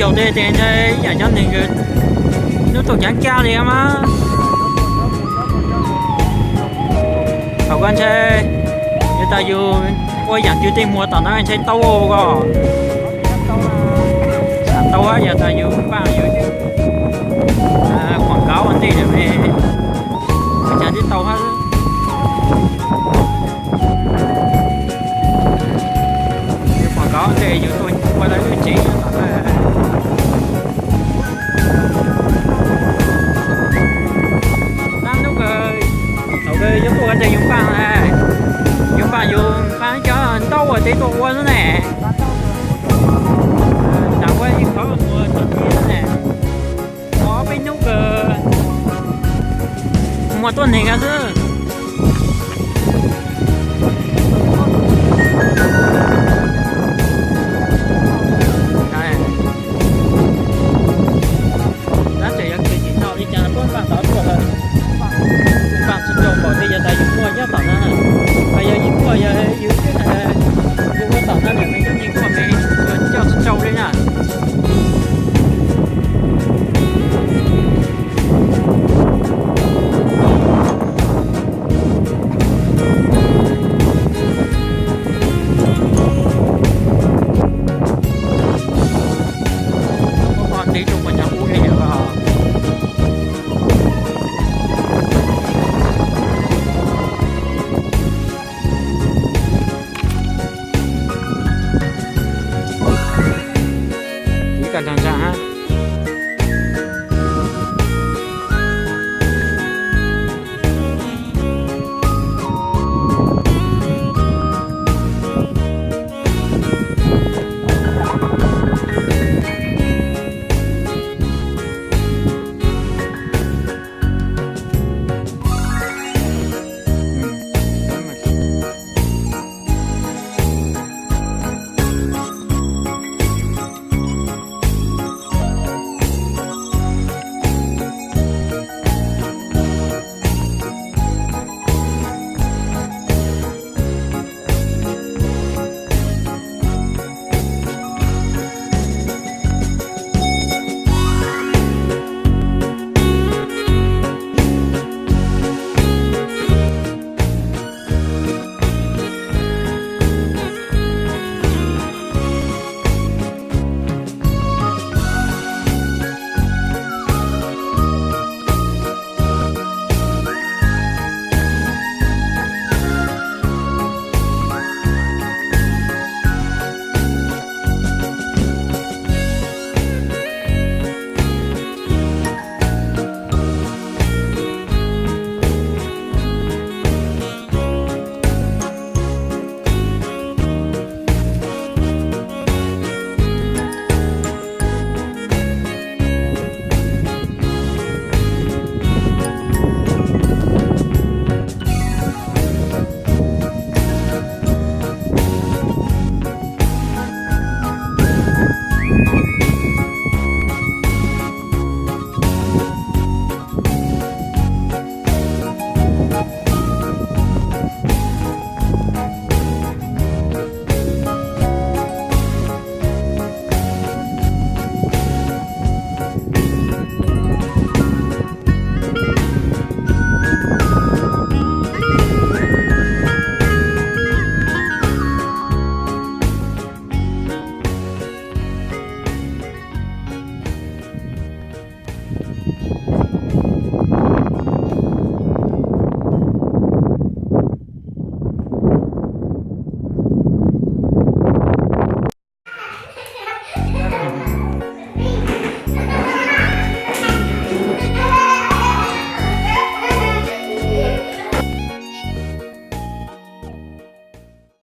Tau tej tes ntshai ib yam cov neeg hnub tuaj ceev kiag li mas. Thaum ko ntshai, yog tas yus ua yam twg tej muag tom no ntshai tau ko. Tau yog tas yus npaj yus quảng cáo ua ntej lawm, cas twb tau hab. Yus quảng cáo ua ntej yus tuaj ua lawv wb tsev tom no. Nab hnub kawg, thaum kawg yuav tuaj ua ntej yus npaj, yus npaj yus nqa cov ntaub ua tsev tuaj ua xwb ne. Tam ua ib qhov muag tom tsev xwb ne. Ob peb hnub kawg muag tuaj neeg xwb. Tab tseem yog kws tsis tau li cas puab npaj tau tuaj lawm. Npaj tsis tau npaum li yog tas yus muaj nyob tom no, hos yog yus muaj yog yus twb, yus ua tom no lawm mas yus yeej muaj me, coj tsis tau li na. Ntev rau puas cov ub li os. Ib koj nrag nrag